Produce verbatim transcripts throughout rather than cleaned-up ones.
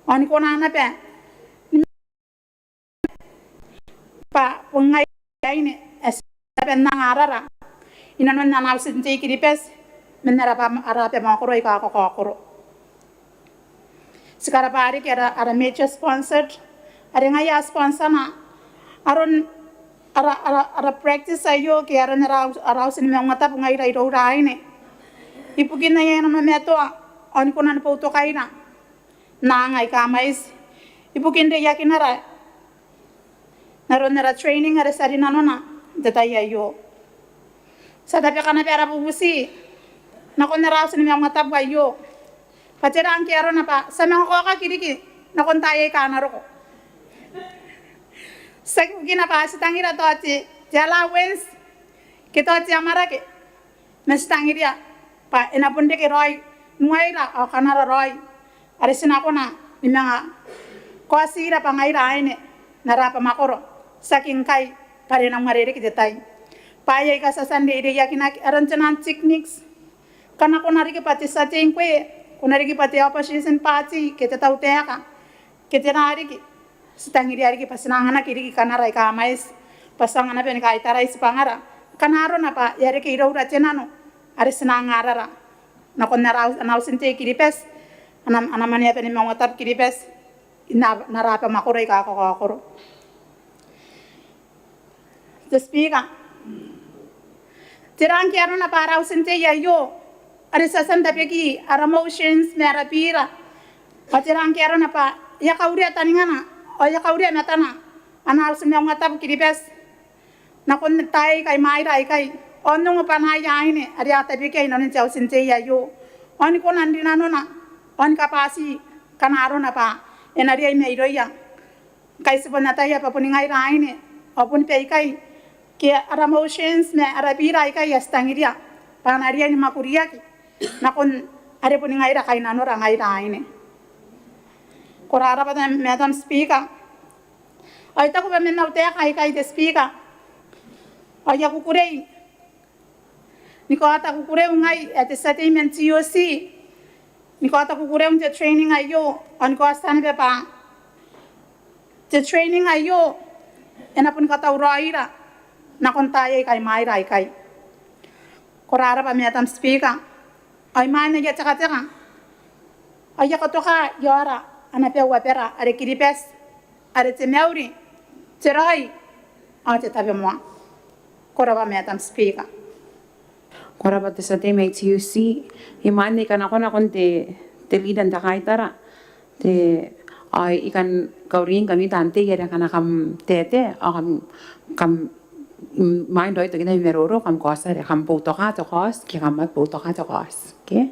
ao ni kona naba ni bwa bon ngaira aine ae ti a tia n anga arara inanon ana Auti n Tei Kiribati man ara aba, ara abamwakoro aika kakaokoro. Ti karabwa riki ara, ara major sponsor, are ngaia ae sponsor-na aron ara, ara, ara practice aio ke aron ara, ara Auti ni Maungatabu ngaira iroura aine, ibukin aia, aia namaomatoa ao ni kona ni boutokaira n anga aika mwaiti ibukin reiakinara n aron ara training are ti a rinanona n te tai aio. Ti a tabeka naba ara bubuti nakon ara Auti ni Maungatabu aio bwa tera ngke arona bwa ti a manga kaokaki riki nakon taai aika a na roko. Tiaki bukina bwa ti tangira tao te, te allowance ke tao te amwarake, ma ti tangiria bwa e na bon reke raoi nuaira ao kanara raoi are ti na kona ni manga kaotira bwa ngaira aine n ara abamwakoro, tiaki ngkai bwa are e na uarereke te tai. Bwaai aika ti a tia n reireiakinaki, aron te naan techniques, ngkana ko na riki bwa te tia tei ngkoe, ko na riki bwa te opposition party ke te tautaeka ke tera riki, ti tangiria riki bwa ti na anganaki riki kanara aika mwaiti bwa ti aonga naba ni kaitarai tibwangara ngkana arona bwa e a reke iroura te nano are ti na anga arara nakon ara, ana Auti n Tei Kiribati, ana, ana Mwaneaba ni Maungatabu Kiribati n ara, n ara abamwakoro aika kakaokoro. Te Speaker, tera ngke arona bwa ara Auti n Tei aio are ti a tia n tabeki ara motions ma ara biira, ao tera ngke arona bwa e a kaurea taningana ao e a kaurea matana ana Auti ni Maungatabu Kiribati nakon taai aika imwaira aikai, ao n ongo bwanaia aine are a tabekia inanon te Auti n Tei aio, ao ni kona n rinanona ao ni kabwati ngkana arona bwa e na riai mairouia. Ngkai ti bon ataia bwa boni ngaira aine ao boni baikai ke ara motions ma ara biira aikai ae ti tangiria bwa a na riai ni mwakuriaki nakon are boni ngaira kainnanora ngaira aine. Ko rarabwa Madam Speaker. Ao I taku bwa man au taeka aikai, te Speaker, ao I a kukurei ni kaota kukureu ngai ae te tia tei man TUC, ni kaota kukureu n te training aio, ao ni kaotia naba bwa te training aio e na boni katauraoira nakon taai aika imwaira aikai. Ko rarabwa Madam Speaker. Ao imwain ae I a tekateka ao I a katoka iaora ana bau abara are Kiribati, are te mauri, te raoi ao te tabomoa. Ko rabwa Madam Speaker. Ko rabwa te tia tei mai TUC. Imwain ae I kanakoa nakon te, te leader n te kaitara, te, ao I kan kauringkami taan tei are akana kam taetae ao kam, kam, mm, imwain raoi tokin ae I maroro, kam kaotia are kam boutoka te kaoti ke kam aki boutoka te kaoti. Okay?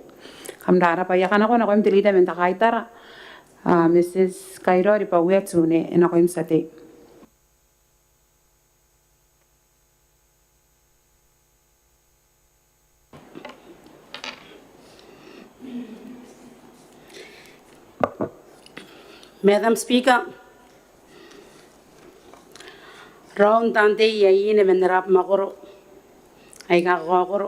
Kam rarabwa. I a kanakoa nakoim te leader man te kaitara, a, Mrs Kairao Ribauea Tune, e nakoim tia tei. Madam Speaker, raou n taan tei aine man ara abamwakoro aika kakaokoro,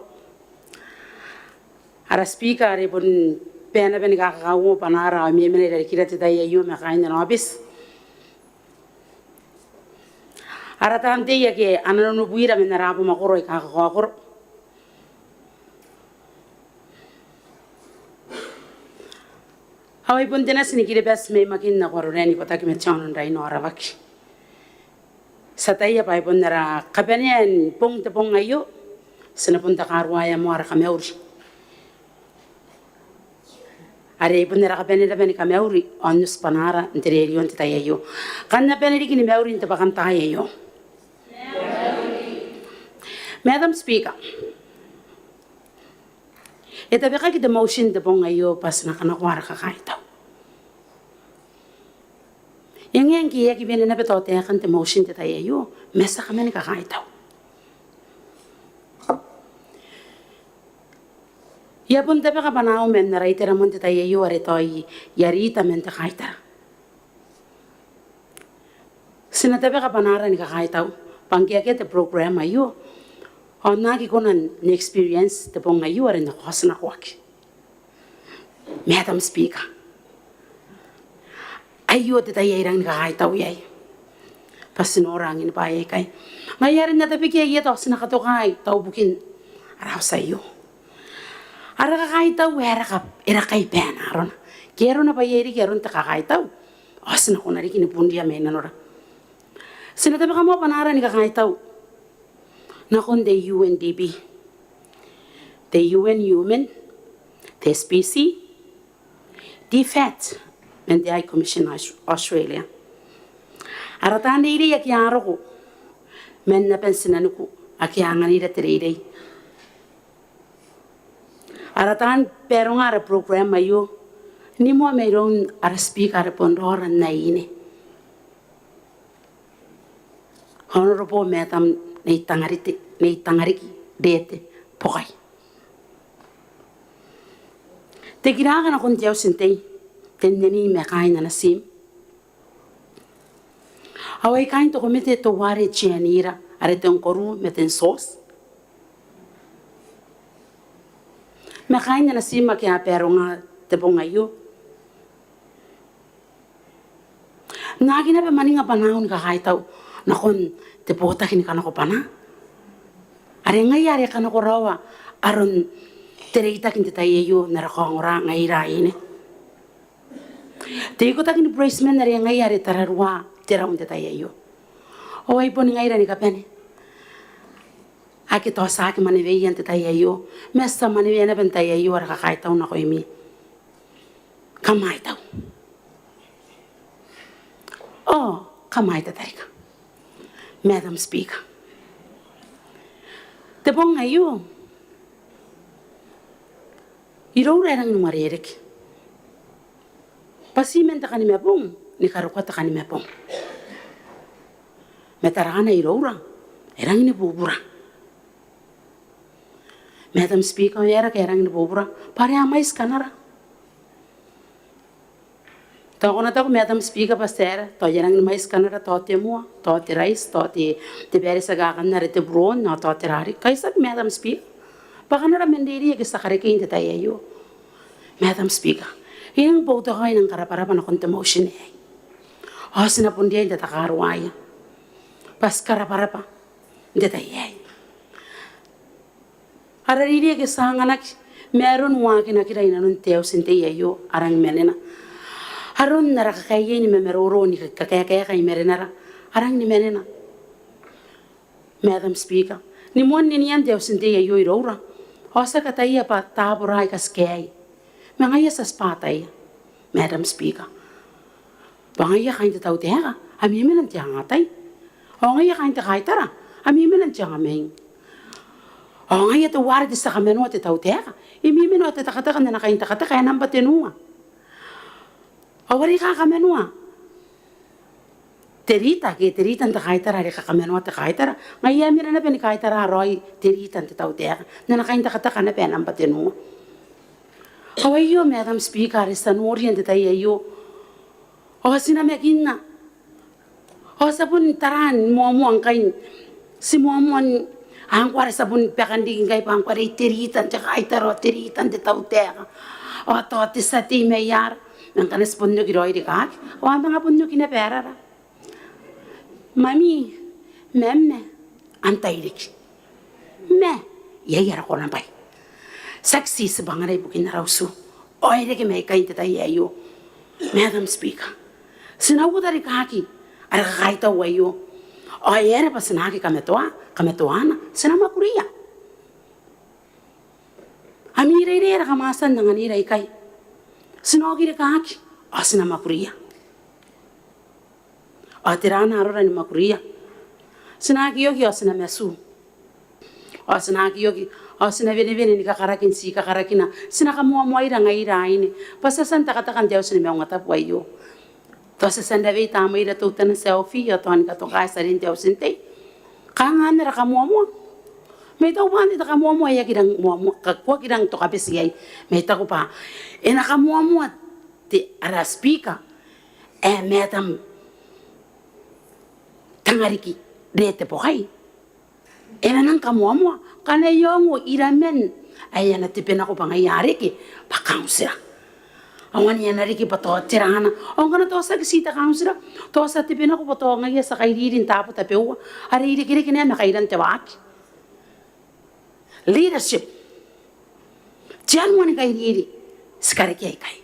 ara Speaker are bon bae naba ni kakauongo bwanaara ao memena irarikira n te tai aio ma kaain ana aobiti, ara taan tei ake a nanonobwira man ara abamwakoro aika kakaokoro. Ao ai bon te nati ni Kiribati mai Makin nako Arorae n ikotaki ma te Aono n Raina ao Rawaki. Ti ataia bwa ai bon ara kabanea n bong te bong aio, ti na bon takaruaea moa ara kamauri. Are ai bon ara kabane naba ni kamauri ao n oti bwanaara n te rerio n te tai aio. Kam na bane riki ni mauri n te bwakantaai aio. Madam Speaker, e tabekaki te motion n te bong aio bwa ti na kanakoa ara kakaitau. E ngae ngke e aki bane naba tautaekan te motion n te tai aio ma ti a kaman kakaitau. I a bon tabeka bwanaau man ara itera moa n te tai aio are tao I a rita man te kaitara. Ti na tabeka bwanaara ni kakaitau bwa ngke akea te program aio ao N na aki kona n experience te bong aio are N na kaotinakoaki. Madam Speaker, aio te tai ae I rangi ni kakaitau iai bwa ti nora angin bwaai aikai. Ngaia are N na tabekia ieta ao ti na katoka taubukin ara auti aio. Ara kakaitau e raka, e raka i bwaina arona. Ke arona bwa iai riki aron te kakaitau ao ti na kona riki ni bunia mai nanora. Ti na tabeka moa bwanaara ni kakaitau nakon te U N D P, te U N Women, te S P C, te FAD, man te High Commission Aus-, Australia. Ara taan reirei ake a roko man aban tinaniku ake a anganira te reirei. Ara taan baronga ara program aio, ni moa mairoun ara Speaker are bon raora n aine, Honourable Madam Nei Tangarite-, Nei Tangariki Reete Bokai. Te kiraka nakon te auti n tei, te nne ni ma kaain ana tiim. Ao ai kaain te komete teuare tienira, are Ten Koru ma Ten Tiaoti. Ma kaain ana tiim ake a baronga te bong aio. N na aki naba mwaninga bwanaau ni kakaitau nakon te botaki ni kanakobwanaa, are ngaia are kanakoraoa aron te reitaki n te tai aio n ara kaongora ngaira aine. Te ikotaki ni bureitiman are ngaia are tararua te rau n te tai aio. Ao ai boni ngaira ni kabane ake tao ti aki mwaneweia n te tai aio, ma ti a mwanewea naba n te tai aio ara kakaitau nakoimi. Kam aitau. Ao kam aita tarika. Madam Speaker, te bong aio iroura e rangi n uarereke bwa ti man te kanimabong ni karokoa te kanimabong. Ma tarakana iroura e rangi ni bubura. Madam Speaker, ao e aera ngke e rangi ni bubura? Bwa are a mwaiti kanara. Tao ko na taku, Madam Speaker, bwa ti aera? Tao e rangi ni mwaiti kanara, tao te mua, tao te raiti, tao te, te bareti ake a kanna are te buron, ao tao te rari. Kai tiaki, Madam Speaker, bwa kanara man reirei ake ti a karekei n te tai aio. Madam Speaker, I nang boutokaoi n nang karabwarabwa nakon te motion aei. Ao ti na bon riai n tatakaruaia bwa ti karabwarabwa n te tai aei. Ara reirei ake ti a anganaki ma aron waakinakira inanon te auti n tei aio a rangi ni manena. Aron ara kakaei ni mamaroro ni kakaekaeka i marenara a rangi ni manena. Madam Speaker, ni moan ninian te auti n tei aio iroura, ao ti aki ataia bwa tabora aika ti kaei. Ma ngaia ti a tibwa ataia, Madam Speaker, bwa ngaia kaain te tautaeka a mimina n te angatai. Ao ngaia kaain te kaitara a mimina n te angamaing. Ao ngaia teuare te tia kamanoa te tautaeka e mimina ao te tekateka n ana kaintekateka ae nambwa tenua. Ao are e kakamanoa te rita, ke te rita n te kaitara are e kakamanoa te kaitara, ngaia e mena naba ni kaitara raoi te rita n te tautaeka n ana kaintekateka naba ae nambwa tenua. Ao aio, Madam Speaker, are ti a noria n te tai aio. Ao ti namakinna. Ao ti a bon tara ni moamoa ngkai, ti moamoa n, ngkoa are ti a bon bakan riki ngkai bwa ngkoa are te rita n te kaitara, te rita n te tautaeka. Ao tao te tia tei mai aara, ma ngkana ti bon oki raoi rikaaki, ao a manga bon oki naba arara. Mami, Mama, antai riki? Ma iai ara konabwai. Tiaki ti tibwangara ibukin ara utu. Ao e reke mai ikai n te tai aio, Madam Speaker, ti na uota rikaaki ara kakaitau aio. Ao e aera bwa ti na aki kamatoa, kamatoaana? Ti na mwakuria. Ami reirei ara kamwatira n anganira ikai, ti na oki rikaaki ao ti na mwakuria. Ao tera arora ni mwakuria? Ti na aki oki ao ti na matu. Ao ti na aki oki ao ti na wenewene ni kakaraki n ti kakarakina. Ti na kamoamoaira ngaira aine bwa ti a tia n tekateka n te auti ni maungatabu aio. Tao ti a tia n rawei tamneira teutana selfie ao tao ni katoka ti a rin te auti n tei. Kanga n ara kamoamoa. Ma I taku bwa anne te kamoamoa ae aki rang moamoa, ka ko aki rang toka beti iai. Ma I taku bwa e na kamoamoa te, ara Speaker ae Madam Tangariki Reete Bokai. E na nang kamoamoa ngkana e ongo iraman ae ana tebe nako bwa ngaia a reke bwa kauntira. Ao ane a na riki bwa tao tera ana. Ao ngkana tao tiaki ti te kauntira, tao ti a tebe nako bwa tao ngaia ti a kairiri n taabo tabeua are irekereke naba ma kairan te waaki. Leadership. Te anua ni kairiri, ti karekea ikai.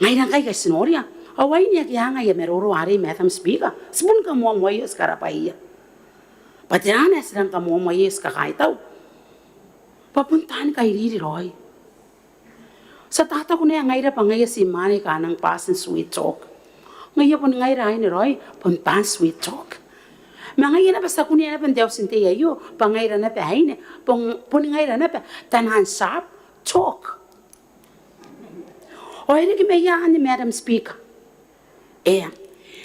Ngaira ngkai ngkai ti noria, ao aine ake a anga aia maroro arei, Madam Speaker, ti bon kamoamoaia, ti karabwaia. Bwa tera ana ti rang kamoamoaia, ti kakaitau? Bwa bon taani kairiri raoi. Ti a tataku naba ngaira bwa ngaia ti mwaane aika a nang bati n sweet talk. Ngaia bon ngaira aine raoi, bon taan sweet talk. Ma ngaia naba ti a kunea naba n te auti aio, bwa ngaira naba aine, bon, bon ngaira naba taian sharp talk. Ao e reke mai iai anne, Madam Speaker. Eng.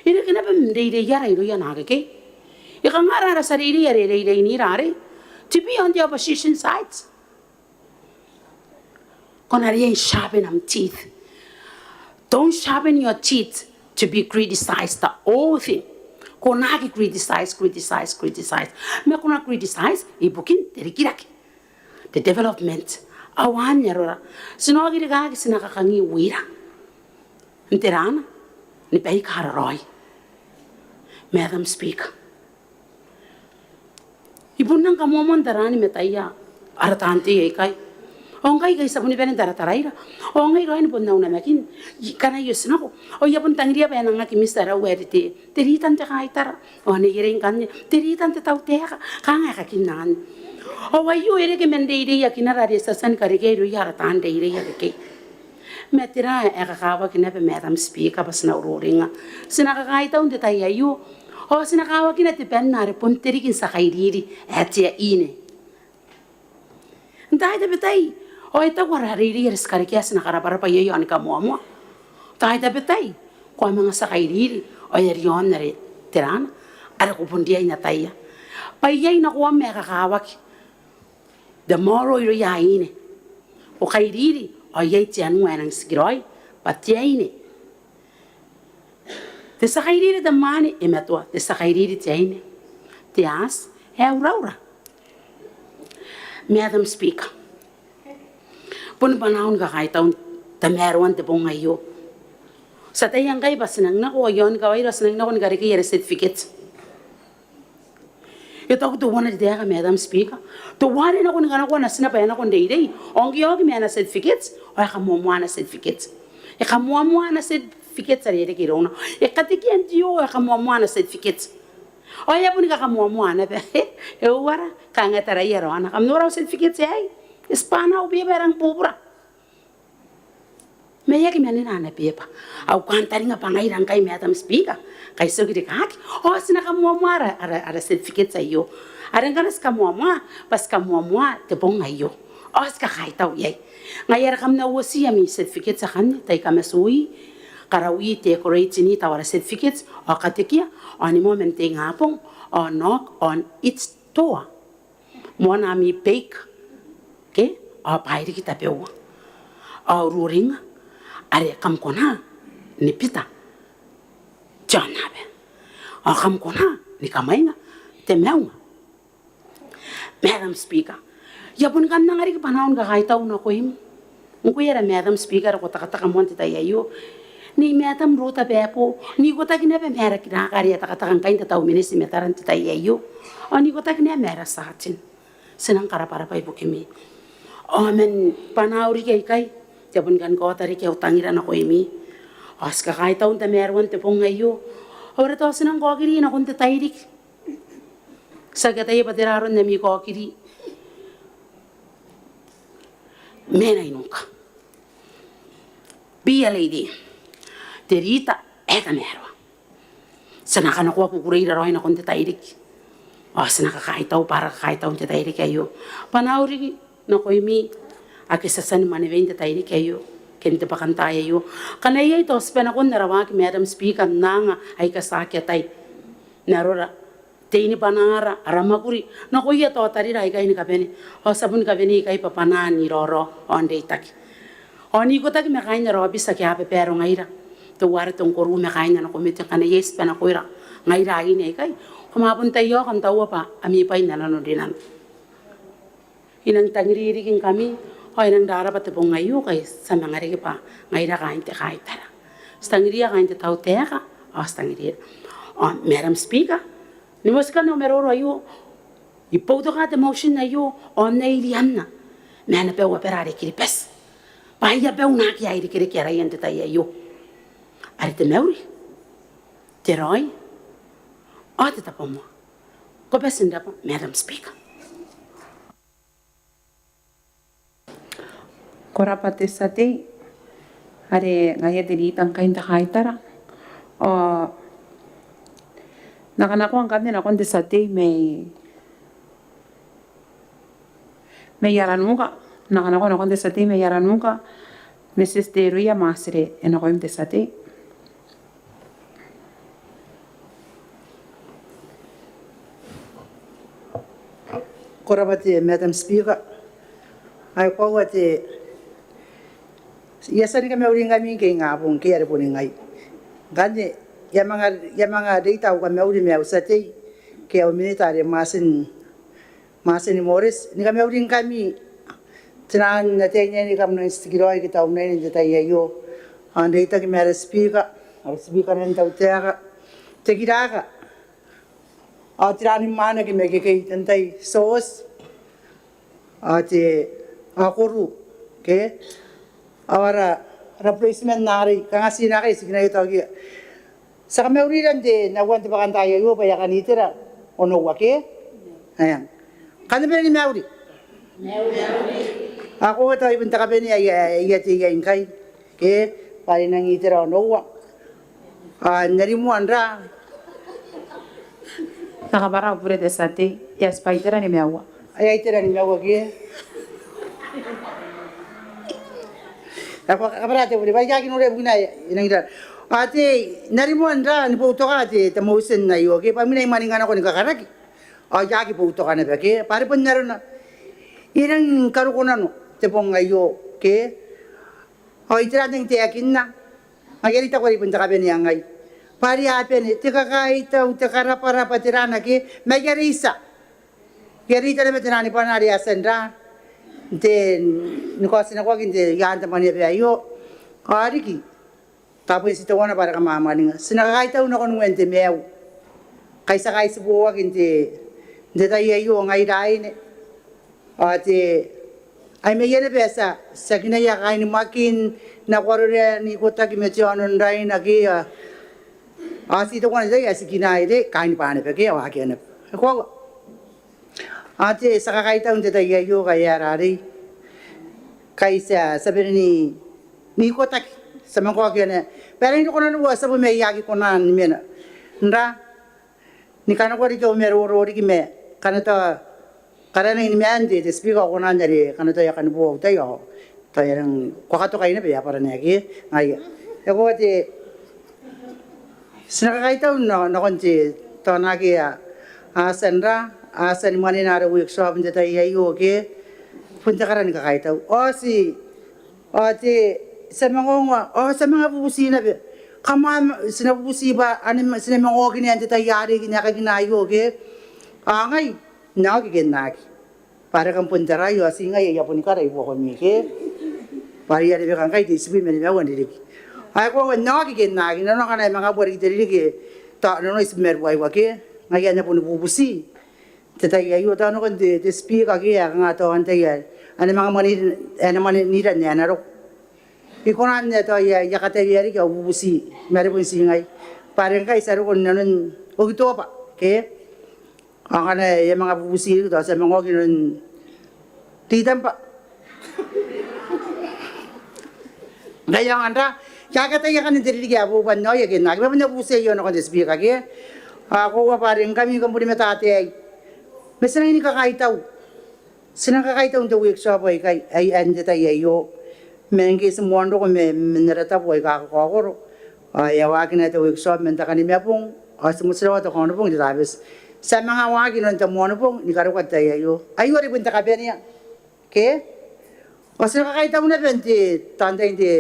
E reke naba n reireiara irouia naake kekei. E kanga ara, ara tia reirei are e reireira arei? To be on the opposition side. Ko na riai n sharpen am teeth. Don't sharpen your teeth to be criticized the whole thing. Ko na aki criticize, criticize, criticize. Ma ko na criticize ibukin te rikirake, te development. Ao anne arora. Ti na oki rikaaki, ti na kakangi wira. N tera ana? Ni baika a raoiroi. Madam Speaker, I bon nang kamoamoa n taraan mataia ara taan tei aikai. Ao ngkai, ngkai ti a boni bane n tarataraira. Ao ngai raoi ni bon au namakin. I, ngkana I oti nako, ao I a bon tangiria bwa e nang aki miss arau ae te, te ritan te kaitara. Ao nei are ngkanne, te ritan te tautaeka. Kanga e kakinna anne. Ao aio e reke man reireiakinara are ti a tia ni karekea irouia ara taan reirei akekei. Ma tera ae kakawaki naba, Madam Speaker, bwa ti na ururingnga? Ti na kakaitau n te tai aio. Ao ti na kawakina te banna are bon te riki n tia kairiri ae te aine. N taai tabetai, ao e taku ara reirei are ti karekea, ti na karabwarabwa iai ao ni kamoamoa. N taai tabetai, ko a manga tia kairiri, ao e a riaon are tera ana, are ko bon riai n ataia. Bwa iai nakoam ae kakawaki. The moral irouia aine. Ko kairiri, ao iai te anua ae nang tikiraoi, bwa te aine. Te tia kairiri te mwaane e matoa, te tia kairiri te aine, te aati ae uraura. Madam Speaker, boni bwanaau ni kakaitau n tamaroan te bong aio. Ti ataia ngkai bwa ti nang nako, ao i aon kawaira ti nang nako ni karekei ara certificate. E taku teuana te taeka, Madam Speaker. Teuare nako ni kanakoa natina bwa e nako n reirei, ao ngke e oki ma ana certificate, ao e kamoamoa ana certificate. E kamoamoa ana certificate are e reke irouna. E katekia n te oo, e kamoamoa ana certificate. Ao e a boni kakamoamoa naba. E uara, kanga e taraia raona. Kam nora au certificate aei? E tibwa ana au beba ae rang bubura. Ma e aki manena ana beba. Au kantaninga bwa ngaira ngkai, Madam Speaker, ngkai ti oki rikaaki, ao ti na kamoamoa ara, ara, ara certificate aio. Are ngkana ti kamoamoa, bwa ti kamoamoa te bong aio, ao ti kakaitau iai. Ngaia are kam na uoti ami certificate akanne, tai kamatui, karaui, decorate-ni tao ara certificate, ao katekia, ao ni moa man te ingabong, ao knock on each door. Moana ami bag, ke, ao bwai riki tabeua. Ao ururingnga are kam kona ni bita te aonnaba. Ao kam kona ni kamwainga te maunga. Madam Speaker, I a boni kan anga riki bwanaau ni kakaitau nakoim. Ngkoe ara Madam Speaker are ko takataka moa n te tai aio. Nei Madam Ruta Babo, n ikotaki naba ma ara kiraka are e a takataka ngkai n te tau miniti i matara n te tai aio. Ao n ikotaki naba ma ara sergeant. Ti nang karabwarabwa ibukimi. Ao man bwanaau riki aikai, I a boni kan kaota riki au tangira nakoimi. Ao ti kakaitau n tamaroan te bong aio. Ao are tao ti nang kaokiri nakon te tairiki. Ti aki ataia bwa tera aron ami kaokiri. Mena i nuka. Be a lady. Te rita ae tamaroa. Ti na kanakoa kukureira raoi nakon te tairiki. Ao ti na kakaitau bwa ara kakaitau n te tairiki aio. Bwanaau riki nakoimi ake ti a tia ni mwanewei n te tairiki aio, ke n te bwakantaai aio. Ngkana iai tao tibwa nakon ara waaki, Madam Speaker, n anga aika ti aki atai n arora, te ini bwanaara, ara mwakuri nakoia tao tarira aikai ni kabane. Ao ti a boni kabanei ikai bwa bwanaan iraorao ao n reitaki. Ao n ikotaki ma kaain ara aobiti ake a babarongaira, teuare te ngkoru ma kaain ana komete, ngkana iai tibwa nakoira ngaira aine aikai, kam a bon taiaoka n taua bwa ami bwai n nanonrinano. I nang tangiri riki ngkami, Ao e rang rarabwa te bong aio ngkai ti a manga riki bwa ngaira kaain te kaitara. Ti tangiria kaain te tautaeka, ao ti tangiria. Ao Madam Speaker, ni motikan au maroro aio, I boutoka te motion aio, ao N na irianna ma ana bau abara are Kiribati. Bwa e a bau nakoia irekereke araia n te tai aio. Are te mauri, te raoi, ao te tabomoa. Ko bati n rabwa, Madam Speaker. Ko rabwa te tia tei, are ngaia te rita ngkai n te kaitara. Ao N na kanakoa ngkanne nakon te tia tei mai, mai Aranuka. N na kanakoa nakon te tia tei mai Aranuka, Mrs Teroia Matire, e nakoim te tia tei. Ko rabwa te Madam Speaker. Ai koaua te, I a tia ni kamauringkami ngke ingabong ngke are boni ngai. Ngkanne I a manga, I a manga reita au kamauri ma au tia tei ke au minita are Martin, Martin Moreti, ni kamauringkami. Te naan ataeinnaine kam rangi n tikiraoi ke taunaine n te tai aio. Ao n reitaki ma ara Speaker, ara Speaker n te tautaeka, te kiraka, ao te ran ni mwaane ke ma ikekei, te antai, Tioti, ao te, ao koru, ke? Ao ara, ara bureitiman arei, kanga ti na kai tikina i taokia. Ti a kamaurira n te, n aua n te bwakantaai aio bwa e a kan itera onoua, ke? Aia. Kam na bane ni mauri. Ao ko ataia bon te kabanea ae I a, I a tei iai ngkai, ke? Bwa are e nang itera onoua. Ao n na rimoa n ra. N na kabwara au bure te tia tei, e a tibwa itera nimaua. Aia, itera nimaua, ke? Ao ko kabwara te bure, bwa I aki noria bukina e nang itera. Ao te, n na rimoa n ra ni boutoka te, te motion aio, ke? Bwa imwina I mwaninga nako ni kakaraki. Ao I aki boutoka naba, ke? Bwa are bon arona, e rang karoko nano te bong aio, ke? Ao itera n taekinna. Ngaia are I taku are bon te kabanea ngai. Bwa are a bane te kakaitau, te karabwarabwa, te ran ake, ma I a reita. I a reita naba te ran ni bwanaa are a tia n ra, n te, ni kaotinakoaki n te, i aan te mwaneaba aio. Ao riki, tao bon ti teuana bwa are kam a mwaninga. Ti na kakaitau nakon uean te maiu. Ngkai ti a kaitiboaki n te, n te tai aio ngaira aine. Ao te, ai maia naba ti a, ti a kinaia kaain Makin, nako aroia n ikotaki ma te aono n Raina ke, ao, ao ti teuana te tai ae ti kinaia kaain Banaba ke, ao akea naba. E koaua. Ao te, ti a kakaitau n te tai aio ngkai e aera arei. Ngkai ti a, ti a bane ni, n ikotaki. Ti a manga oki anne. Bwa e rang roko nano, ao ti a bon mena, I aki kona ni mena n ra, ni kanakoa riki au maroro riki ma, ngkana tao, karanan ni maan te, te Speaker, ao kona n are, ngkana tao e a kanibo au tai ao, tao e rang, ko a katokai naba, e a bwara naba ke, ngaia. E koaua te, ti na kakaitau na, nakon te, tao naake a, a tia n ra, a tia ni mwanena ara workshop n te tai aio ke, bon te kara ni kakaitau. Ao ti, ao te, ti a manga ongo, ao ti a manga bubuti naba. Kam a, ti na bubuti bwa, anne, ti na manga okinna n te tai arei, n aekakin aio ke. Ao ngai, N na oki ke N na aki. Bwa are kam bon tarai, ao ti ngai ae I a boni kara i buakomi ke. Bwa are I a rebeka ngkai te itibwi ma nimaua n ririki. Ao e koaua N na oki ke N na aki, nanona ngkana e manga bua riki te ririki, tao nanona itibwi ma ruaiwa ke. Ngaia N na boni bubuti. Te tai aio tao nakon te, te Speaker ke, ae kanga tao antai ae, a na manga mwanir-, a na mwanira n ae na roko. I kona n ae tao I a, I a kataia riki au bubuti, ma are bon ti ngai. Bwa are ngkai ti a roko n nanon Okitoba ke. Ao ngkana e a manga bubuti riki tao ti a manga oki nanon Ritamba. Ngaia ao n ra, I a kataia kaain te ririki ae boou bwa N na oki ke N na aki, bwa N na bubuti aio nakon te Speaker ke. Ao koaua bwa are ngkami kam boni matata iai. Ma ti nang ni kakaitau. Ti nang kakaitau n te workshop aikai, ai, n te tai aio. Ma ngke ti moan roko ma, man ara tabo aika kakaokoro. Ao e a waakina te workshop man te Kanimabong. Ao ti motirawa te Kaonobong n te Tabati. Ti a manga waaki nanon te Moanibong, ni karokoa te tai aio. Aio are bon te kabanea. Ke? Ao ti na kakaitau naba n te, tao n te,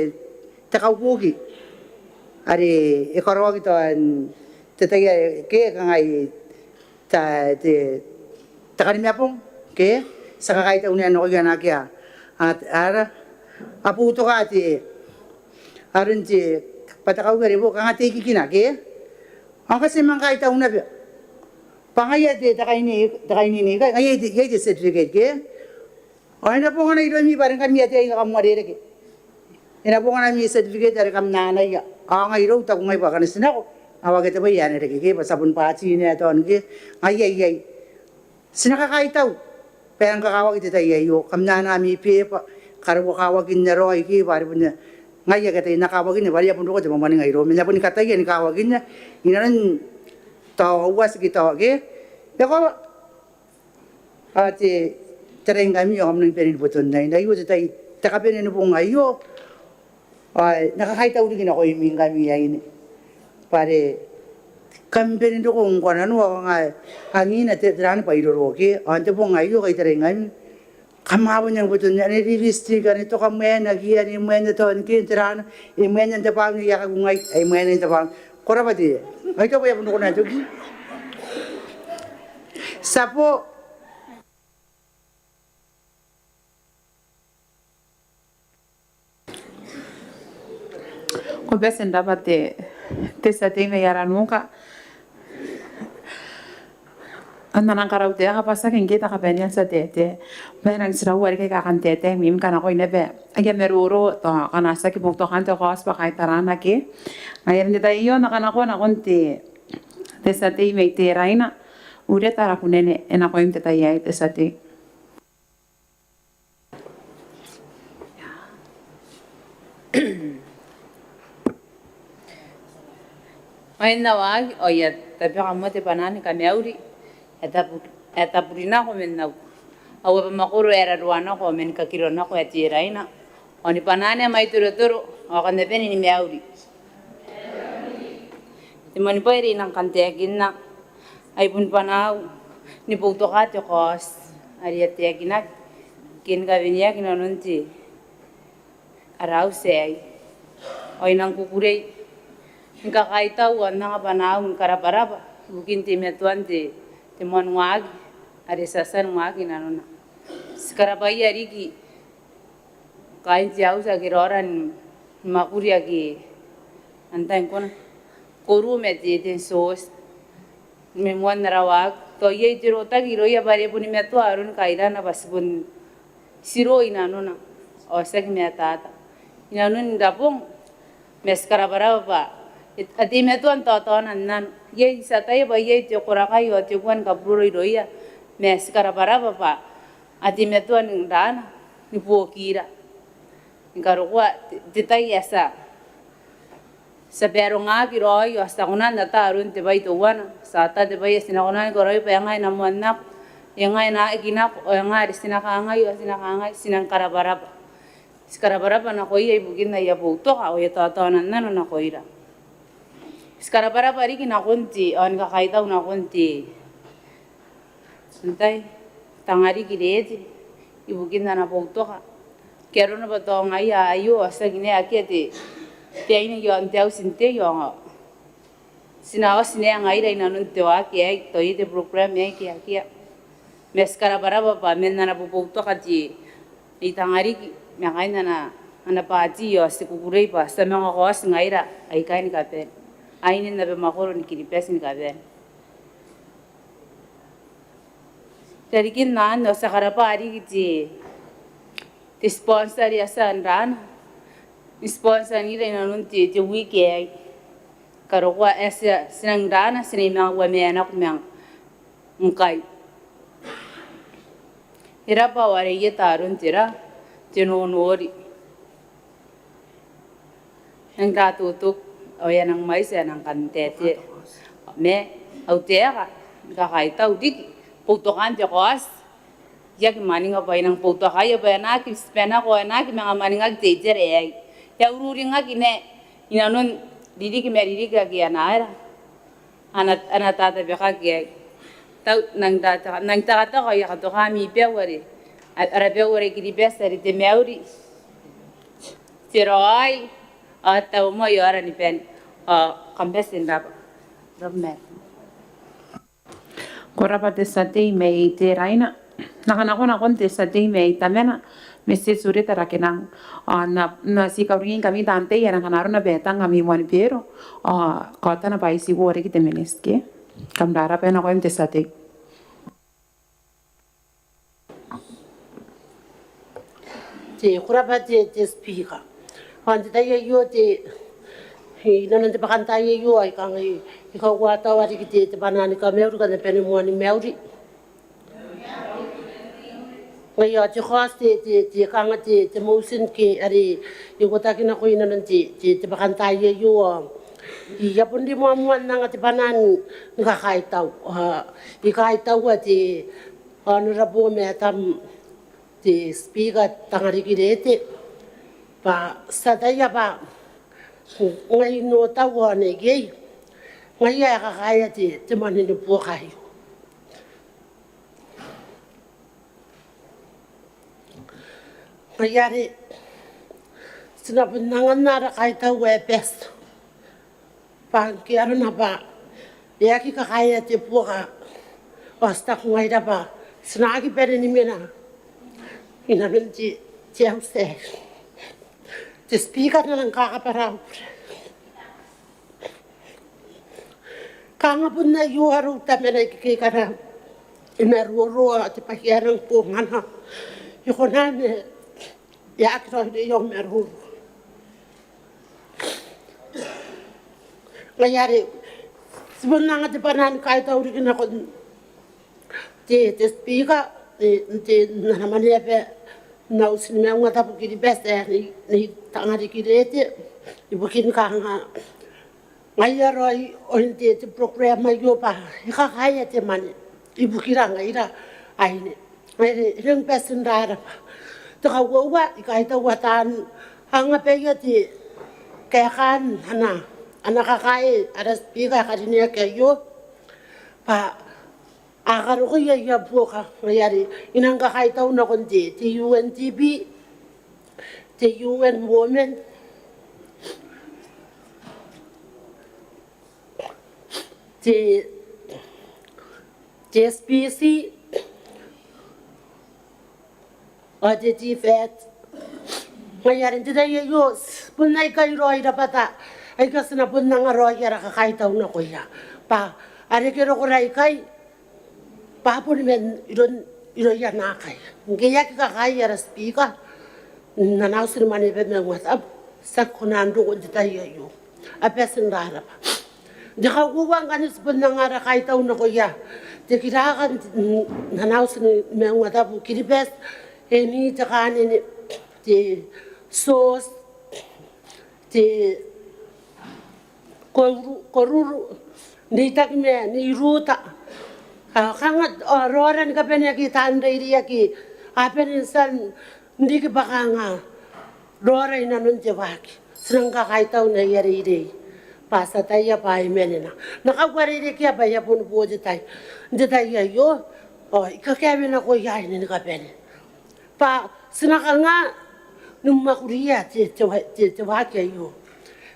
te kaubuki. Are, e karaoaki tao n te tai ae, ke, kangai, ta, te, te Kanimabong, ke? Ti a kakaitau naba nakoia naake a, A, ara, a boutoka te, aron te, bwa te kaukia are bo kanga te ikikina ke? Ao ngkai ti a manga kaitau naba bwa ngaia te, te kaini, te kaini ni, ngaia te, ngaia te certificate ke? Ao e na bongana iroumi bwa are ngkami ataei aika kam uarereke. E na bongana ami certificate are kam anaia. Ao ngai irou I taku ngai bwa ngkana ti nako, ao akea te bwai ae na reke ke, bwa ti a bon bati naba tao ke. Ngaia iai. Ti na kakaitau bwa e rang kakawaki te tai aio, kam na anaa ami beba, karabwa kawakinna raoi ke, bwa are bon ngaia ke tai N na kawakinna, bwa are I a bon roko te mwamwaninga irou. Ma N na boni kataia ni kawakinna inanon tao uati ke tao ke. E koaua, ao te, taraingkami ao kam nangi bane ni boton aine. Aio te tai, te kabanea ni bong aio. Ao N na kakaitau riki nakoimi ngkami aine bwa are kam bane n roko ngkoananoa ao kanga angiina te, te raan bwa I roro ke. Ao n te bong aio, kai taraingkami, kam a bon nangi boton aine, ane lipstick, ane toka mwaena ke, ane mwaena tao ke, te raan, e mwaena n te bwai ae I a kakungai, ai mwaena n te bwai. Ko rabwa te, ngai I taku bwa e a bon roko naba n toki. Ti a bo Ko bati n rabwa te, te tia tei mai Aranuka. Ao N na nang karau taeka bwa tiaki ngke te kabanea n tia taetae. Ma e nang tiraua riki aika kan taetae imwim ngkana ko ina bwa aia maroro, tao ngkana tiaki boutokaan te kaoti bwa kaitaraana ke. Ngaia are n te tai aio N na kanakoa nakon te, te tia tei mai Teraina. Ureta Rakunene, e nakoim te tai aei te tia tei. Ao e na waaki, ao I a tabeka moa te bwanaa ni kamauri ae tabu-, ae taburinako man au, au abamwakoro ae raroanako ao man kakironako ae Teraina. Ao ni bwanaa naba mai Torotoro, ao kam na bane ni mauri. Te moan bwai are I nang kan taekinna, ai bon bwanaau ni boutoka te kaoti are e a taekinaki ke ni kaweneaki inanon te ara auti aei. Ao I nang kukurei ni kakaitau ao n anga bwanaau ni karabwarabwa ibukin teimatoan te, te moan waaki are ti a tia ni waaki inanona. Ti karabwaia riki kaain te auti ake raora ni mwakuri ake antai ngkoa, koru ma te, te tia tei mai moan ara waaki. Tao iai te rotaki irouia bwa are boni matoa aron kairana bwa ti bon tiroi inanona ao tiaki matata inanon rabong. Ma ti karabwarabwa bwa a teimatoa n taotaona n nano. Iai, ti ataia bwa iai te korakai ao te kua ni kaburoro irouia, ma ti karabwarabwa bwa a teimatoa n raana ni buokira ni karokoa te, te tai ae ti a, ti a barongaki raoi ao ti a kona n ata aron te bwai teuana. Ti a ata te bwai ae ti na kona ni karaoi bwa e nga ae na moan nako, e nga ae na aki nako, ao e nga are ti na kangai, ao ti na kangai, ti nang karabwarabwa. Ti karabwarabwa nakoia ibukin aia boutoka ao aia taotaona n nano nakoira. Ti karabwarabwa riki nakon te, ao ni kakaitau nakon te, antai, Tangariki Reete ibukin ana boutoka. Ke arona bwa tao ngaia aio ao tiaki naba akea te, te aine i aon te auti n tei ao ti na oti naba ngaira inanon te waaki aei, tao iai te program aei ke akea. Ma ti karabwarabwa bwa man ana boboutoka te, Nei Tangariki ma kaain ana, ana bwaati ao ti kukurei bwa ti a manga kaoti ngaira aikai ni kabane, aine n abamwakoro ni Kiribati ni kabane. Irarikin anne ao ti a karabwa riki te, te sponsor are e a tia n raana, n sponsor-nira inanon te, te wiki aei. Karokoa ae ti a, ti nang raana, ti nang manga uamaenako ma ngkai. E rabwa ao are ieta aron te ra, te nonori. Nang ra tutuku ao e a nang mwaiti ae nang kan taetae. Ma au taeka ni kakaitau riki, boutokaan te kaoti. I aki mwaninga bwa I nang boutokaia bwa e na aki tibwanako, e na aki manga mwaningaki te itera aei. E a ururingaki naba inanon ririki ma ririki ake a na aera, a na, a na tatabekaki aei. Tau, nang ta, ta, nang takataka, I a katoka ami bau are, a, ara bau are Kiribati are te mauri, te raoi, ao tau moa i aora ni bane. Ao kam bati n rabwa. Rabwa ma. Ko rabwa te tia tei mai Teraina. N na kanakoa nakon te tia tei mai Tamana, Mrs Urita Rakenang, ao N na, N na ti kauringingkami taan tei ae ngkana arona bwa e tang ami moan bero, ao kaotana bwa I ti uarereke te miniti ke. Kam rarabwa nakoim te tia tei. Te, ko rabwa te, te Speaker. Ao n te tai aio te, inanon te bwakantaai aio ao I kangai, I kakoaua riki te, te bwanaa ni kamauri, kam na bane ni moan mauri. Ngaia ao te kaoti te, te, te kanga te, te motion ke are I ikotaki nako inanon te, te, te bwakantaai aio ao I a bon rimoamoa n anga te bwanaa ni kakaitau. Ao I kaitaua te Honourable Madam te Speaker Tangariki Reete bwa ti ataia bwa ngai n otau ao neiei ngaia ae kakaea te, te mwane ni buoka aio. Ngaia are ti na bon anganna ara kaitau ae bati bwa ngke arona bwa e aki kakaea te buoka ao ti taku ngaira bwa ti na aki bane ni mena inanon te, te auti aei. Te Speaker, N na rang kakabwara au bure. Kanga bon aio arou Tamana ikekei ngkana e maroro ao te bwai ae e rang bongana e kona ma e aki raoiroi au maroro. Ngaia are ti bon anga te bwanaa ni kaitau riki nakon te, te Speaker, te, te, n ana mwaneaba n auti ni maungatabu Kiribati ae Nei, Nei Tangariki Reete ibukin kanga ngaia raoi oin te, te program aio bwa e kakaea te mwane ibukira ngaira aine. Ngaia are e rang bati n rarabwa. Te kauoua, I kaitaua taan anga baia te kaekaan ana, ana kakae ara Speaker ae karineaki aio bwa a karokoa aia buoka. Ngaia are I nang kakaitau nakon te, te U N D P, te U N Women, te, te S P C ao te TVET. Ngaia are n te tai aio bon aikai raoi rabwata aika ti na bon anga raoi ara kakaitau nakoia bwa a reke rokora ikai bwa a boni man iroia naakai. Ngke e aki kakaei ara Speaker n ana auti ni mwaneaba ni maungatabu ti aki kona n roko n te tai aio. A bati n rarabwa. N te kauoua ngkanne ti bon anga ara kaitau nakoia te kiraka n ana auti ni maungatabu Kiribati, Eni Tekanene, te Tioti, te Koruru, Nei Takimea, Nei Ruta. Ao kanga ao raora ni kabane ake taan reirei ake a bane n tia n riki bwa kanga raora inanon te waaki. Ti nang kakaitau n aia reirei bwa ti ataia bwa e manena. N na kauarerekea bwa e a boni bo te tai n te tai aio ao I kakaewe nakoia aine ni kabane bwa ti na kanga ni mwakuria te, te, te, te waaki aio.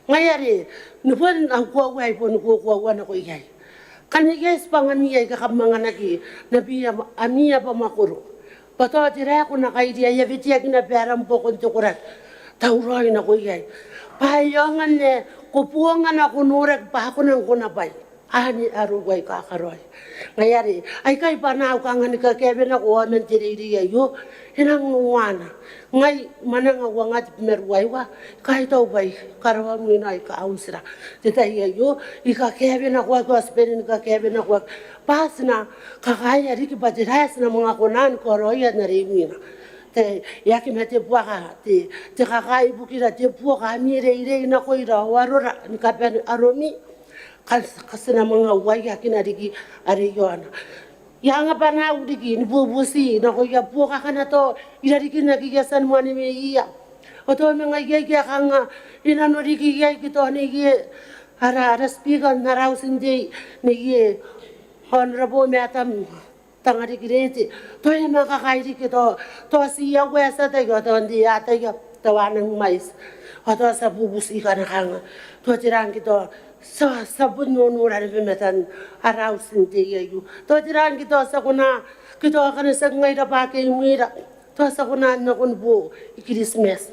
Ngaia are ni bon au koaua ae I boni kokoaua nako iai, ngkana iai tibwangami aika kam anganaki n ami, ami abamwakoro bwa tao tera ae ko na kairia, e a weteaki naba aram buakon te koraki, tauraoi nako iai bwa e aonga n ae ko bongana, ko noraki bwa ko nang konabwai anne aroia aika karaoia. Ngaia are aikai bwanau kanga ni kakaewe nako ao man te reirei aio e nang uaana. Ngai mwananga uanga te Maruaiwa, I kaitau bwa I karaoa mwina aika a uti ra n te tai aio. I kakaewe nakoaki ao ti bane ni kakaewe nakoaki bwa ti na kakaea riki bwa tera ae ti na manga kona ni karaoia n are imwina. Te, e aki mate buaka te, te kakae ibukira te buoka, ami reirei nakoira ao arora ni kabane aromi. Ka ti na manga uaiakina riki are iaona. I anga bwanau riki ni bubuti nakoia buoka akana tao irarikin ake I a tia ni mwaneweiia ao tao manga iai ake a kanga e nano riki iai ke tao neiei ara, ara Speaker n ara auti n tei, neiei Honourable Madam Tangariki Reete, tao e a manga kakae riki tao, tao ti aua ae ti ataia ao tao n te ataia tao a nang mwaiti ao tao ti a bubuti kanga tao tera ngke tao ti a, ti a bon nonora naba i matan ara auti n tei aio. Tao tera ngke tao ti a kona, ke tao akana tiaki ngaira bwa ake imwira Tao ti a kona n nakon boo i Kiritimati.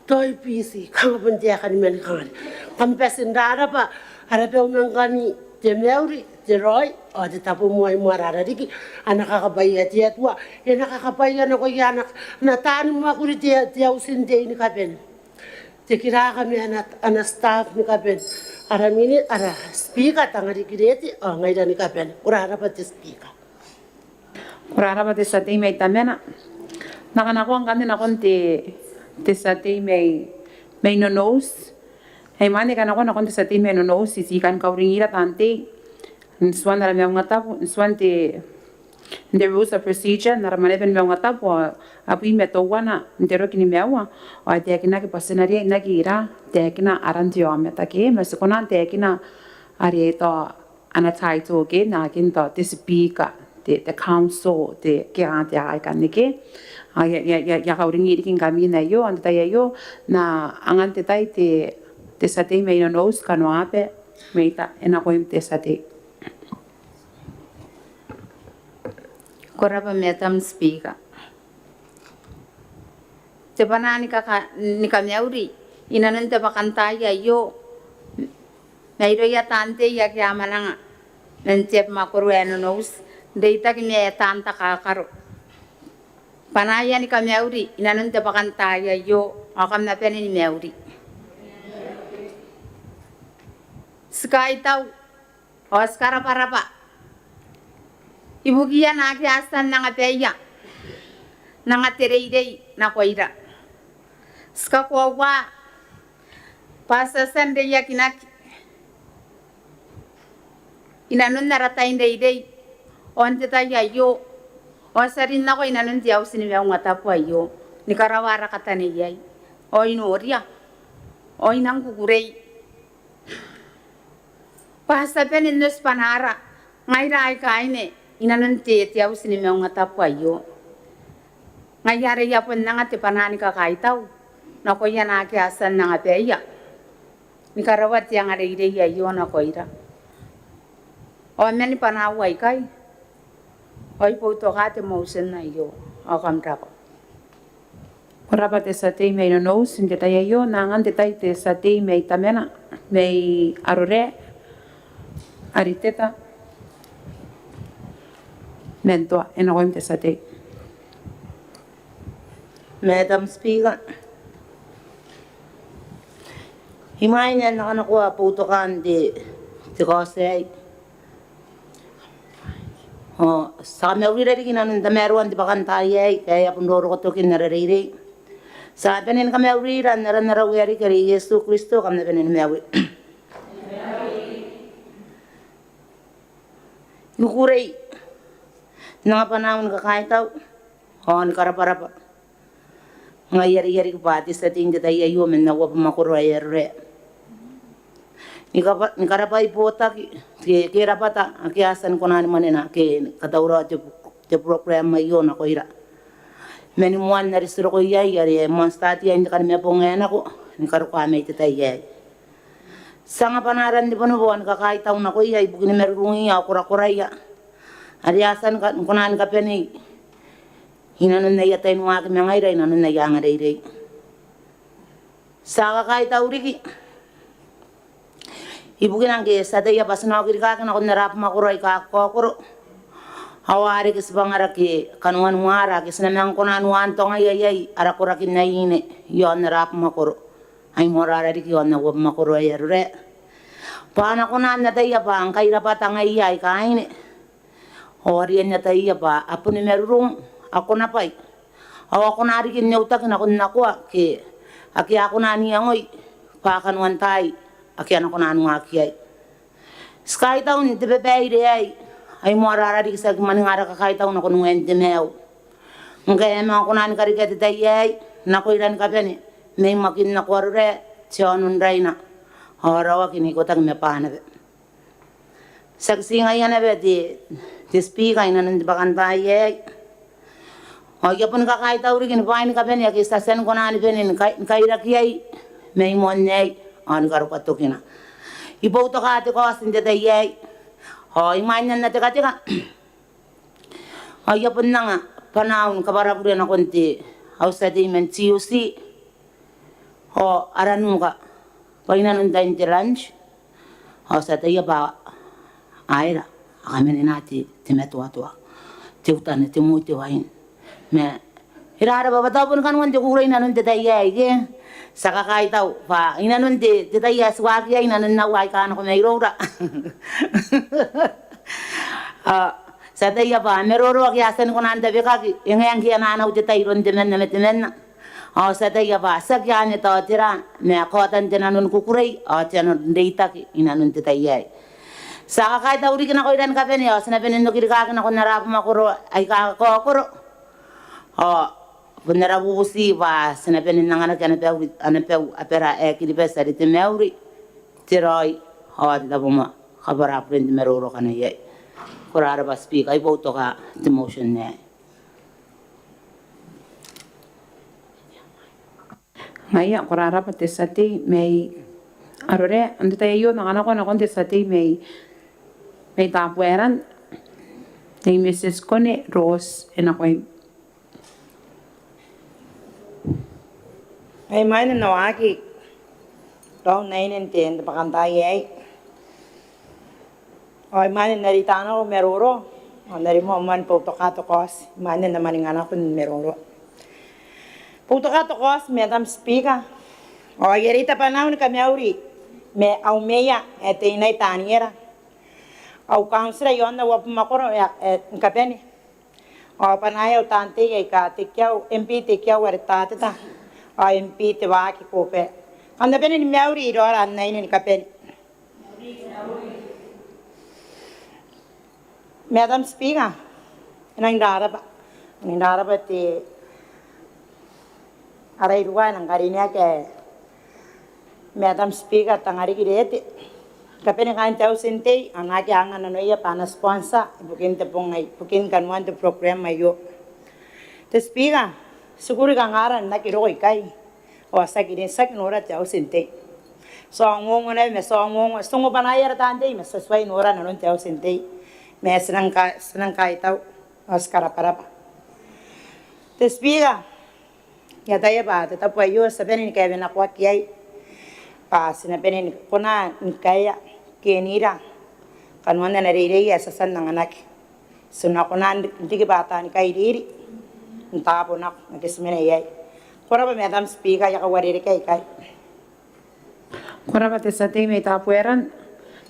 Tao i Biti, kanga bon taekan manikangare. Kam bati n rarabwa, ara bau ma ngkami te mauri, te raoi, ao te tabomoa i moara ara riki, ana kakabwaia te Atua, e na kakabwaia nakoia ana, ana taani mwakuri te, te auti n tei ni kabane. Te kiraka ma ana, ana staff ni kabane. Ara mini, ara Speaker, tanga riki reti, ao ngaira ni kabane. Ko rarabwa te Speaker. Ko rarabwa te tia tei mai Tamana. N na kanakoa ngkanne nakon te, te tia tei mai, mai Nonouti. Ai imwain ae I kanakoa nakon te tia tei mai Nonouti, ti kan kauringira taan tei n tuan ara maungatabu, n tuan te, n te rules of procedure n ara mwaneaba ni maungatabu, ao abwi ma teuana n te roki nimaua, ao e taekinaki bwa ti na riai n aki ira, taekina aran te aomata ke, ma ti kona n taekina are tao ana title ke, n aekan tao te Speaker, te, te Council, te, ke a, te aeka aikanne ke. Ao I a, I a, I a, I a kauringi riki ngkami n aio, n te tai aio, n na angan te tai te, te tia tei mai Nonouti, kanoa aba, mai ta, e nakoim te tia tei. Ko rabwa Madam Speaker. Te bwanaa ni kaka-, ni kamauri, i nanon te bwakantaai aio, mairouia taan tei ake a mwananga man te abamwakoro ae Nonouti, n reitaki ma taan takakaro. Bwanaaia ni kamauri, i nanon te bwakantaai aio, ao kam na bane ni mauri. Ti kaitau, ao ti karabwarabwa ibukiia naake a tia n anga baia, n anga te reirei nakoira. Ti kakoaua bwa ti a tia n reiakinaki i nanon ara tai n reirei, ao n te tai aio, ao ti a rin nako i nanon te auti ni maungatabu aio, ni karaoa ara kataneiai. Ao I noria, ao I nang kukurei bwa ti a bane n oti bwanaara ngaira aika aine i nanon te, te auti ni maungatabu aio. Ngaia are I a bon anga te bwanaa ni kakaitau nakoia naake a tia n anga baia, ni karaoa te angareirei aio nakoira. Ao man bwanaau aikai, ao I boutoka te motion aio, ao kam rabwa. Ko rabwa te tia tei mai Nonouti. N te tai aio, N na angan te tai te tia tei mai Tamana, mai Arorae, Ariteta Mentoa, e nakoim te tia tei. Madam Speaker, imwain ae N na kanakoa boutokaan te, te kaoti aei, ao ti a kamaurira riki i nanon tamaroan te bwakantaai aei, ae e a bon roroko tokin ara reirei. Ti a bane ni kamaurira n aran ara Uea riki are Iesu Kristo, kam na bane ni mauri. I kukurei n anga bwanaau ni kakaitau ao ni karabwarabwa. Ngaia are I a riki bwa te tia tei n te tai aio man au abamwakoro ae Arorae. Ni kaba-, ni karabwai botaki ke, ke rabwata ake a tia ni kona ni mwanena ke ni katauraoa te, te program aio nakoira. Mani moan are ti roko iai, are moan start iai n te Kanimabong ae nako, ni karokoa mai te tai aei. Ti anga bwanaara n te bonobo ni kakaitau nakoia ibukin marurungiia ao korakoraia are a tia ni ka-, ni kona ni kabanei i nanon aia tai ni waaki ma ngaira, i nanon aia angareirei. Ti a kakaitau riki ibukina ngke ti ataia bwa ti na oki rikaaki nakon ara abamwakoro aika kakaokoro, ao a reke tibwangara ke kanoanuara ake ti na manga kona n uantongaia iai ara koraki n aine i aon ara abamwakoro, ai moarara riki i aon au abamwakoro ae Arorae, bwa a na kona n ataia bwa ngkai rabwata ngaia aika aine, ao a riai n ataia bwa a boni marurung, a konabwai, ao a kona riki n neutaki nakon nakoa ke ake a kona n iangoi bwa kanoan taai ake a na kona n waaki iai. Ti kaitau n te babaire aei, ai moarara riki ti aki mwaninga ara kakaitau nakon Uean te maiu, ngkae e a manga kona ni karekea te tai aei nakoira ni kabane mai Makin nako Arorae, te Aono n Raina, ao Rawaki n ikotaki ma Banaba. Tiaki ti ngaia naba te, te Speaker, i nanon te bwakantaai aei, ao I a boni kakaitau riki ni bwaai ni kabane ake ti a tia ni kona ni bane ni kai-, ni kairaki iai mai moan aei, ao ni karokoa tokina. I boutoka te kaoti n te tai aei, ao imwain ae N na tekateka, ao I a bon anga bwanaau ni kabwarabure nakon te auti aei man T U C ao ara nuka bwa inanon tain te lunch ao ti ataia bwa a era a kamanena te, te matoatoa, te utana, te moi, te wain. Ma e rarabwa bwa tao boni kanoan te kukurei inanon te tai aei ke. Ti a kakaitau bwa inanon te, te tai ae ti waaki iai inanon aua aika nako mairoura ao ti ataia bwa maroro ake a tia ni kona n tabekaki e ngae ngke e a nanau te tai iroun temanna ma temanna. Ao ti ataia bwa tiaki anne tao tera ma kaotan te nano ni kukurei ao te nano n reitaki inanon te tai aei. Ti a kakaitau riki nakoira ni kabane ao ti na bane n okirikaki nakon ara abamwakoro aika kakaokoro ao bon ara bubuti bwa ti na bane n anganaki ana bau, ana bau abara ae Kiribati are te mauri, te raoi ao te tabomoa. Kabwara buren te maroro akana iai. Ko rarabwa Speaker, I boutoka te motion aei. Ngaia, ko rarabwa te tia tei mai Arorae. N te tai aio N na kanakoa nakon te tia tei mai, mai Tabuaeran, Nei Mrs Kone Rose, e nakoim. Ai imwain ae N na waaki raou n aine n te, n te bwakantaai aei ao imwain ae N na reita nako au maroro ao N na rimoa moa ni boutoka te kaoti imwain ae N na mwaninga nako ni maroro. Boutoka te kaoti Madam Speaker ao I a reita bwanaau ni kamauri ma au mayor ae Teinai Taniera, au kauntira iaon au abamwakoro ae, ae ni kabane ao bwanaia au taan tei aika Tekiau, M P Tekiau are Tateta ao M P Tewaaki Kobe. Kam na bane ni mauri iroura n aine ni kabane. Madam Speaker, I nang rarabwa, I nang rarabwa te, ara iruwa ae nang karineaki ae Madam Speaker, Tangariki Reete, kabane kaain te Auti n Tei, ao naake a anga nanoia bwa ana sponsor ibukin te bong aei, ibukin kanoan te program aio. Te Speaker, ti kuri kangara n aki roko ikai ao ti aki rin, ti aki nora te Auti n Tei. Ti ongongo naba ma ti ongongo, ti ongo bwanaia ara taan tei ma ti tuai nora nanon te Auti n Tei. Ma ti nang ka, ti nang kaitau ao ti karabwarabwa. Te Speaker, I ataia bwa te tabo aio ti a bane ni kaewenakoaki iai bwa ti na bane ni kona ni kaea kenira kanoan ana reirei ae ti a tia n anganaki. Ti na kona n riki bwa taani kairiri n taabo nako ake ti mena iai. Ko rabwa Madam Speaker, I a kauarerekea ikai. Ko rabwa te tia tei mai Tabuaeran.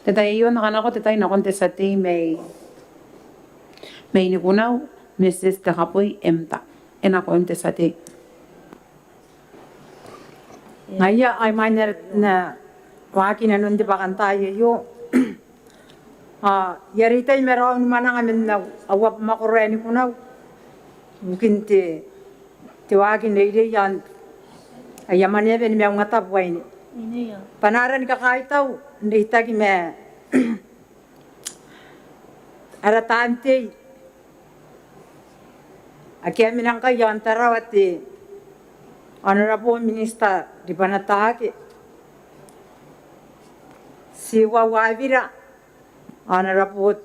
Te tai aio N na kanakoa te tai nakon te tia tei mai, mai Nikunau, Mrs Tekaboi Emta. E nakoim te tia tei. Ngaia, ai imwain ae N na waaki nanon te bwakantaai aio ao I a reitai ma raou ni mwananga man au, au abamwakoro ae Nikunau ibukin te, te waaki n reirei iaon aia mwaneaba ni maungatabu aine. Bwa N na aera ni kakaitau n reitaki ma ara taan tei ake a mena ngkai iaon Tarawa, te Honourable Minister Ribanataake, Tiwau Awira, Honourable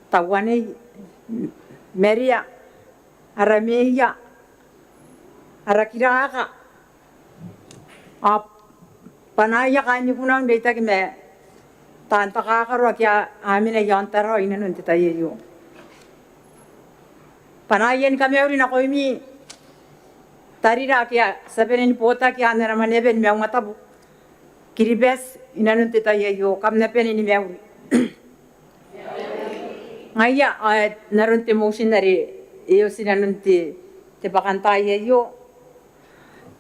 Tauanei Maria, ara meea, ara kiraka ao bwanaia kaain Nikunau n reitaki ma taan takakaro ake a mena iaon Tarawa inanon te tai aio. Bwanaia ni kamauri nakoimi tarira ake ti a bane ni botaki n ana mwaneaba ni maungatabu Kiribati inanon te tai aio, kam na bane ni mauri. Ngaia, ao n aron te motion are e oti inanon te, te bwakantaai aio,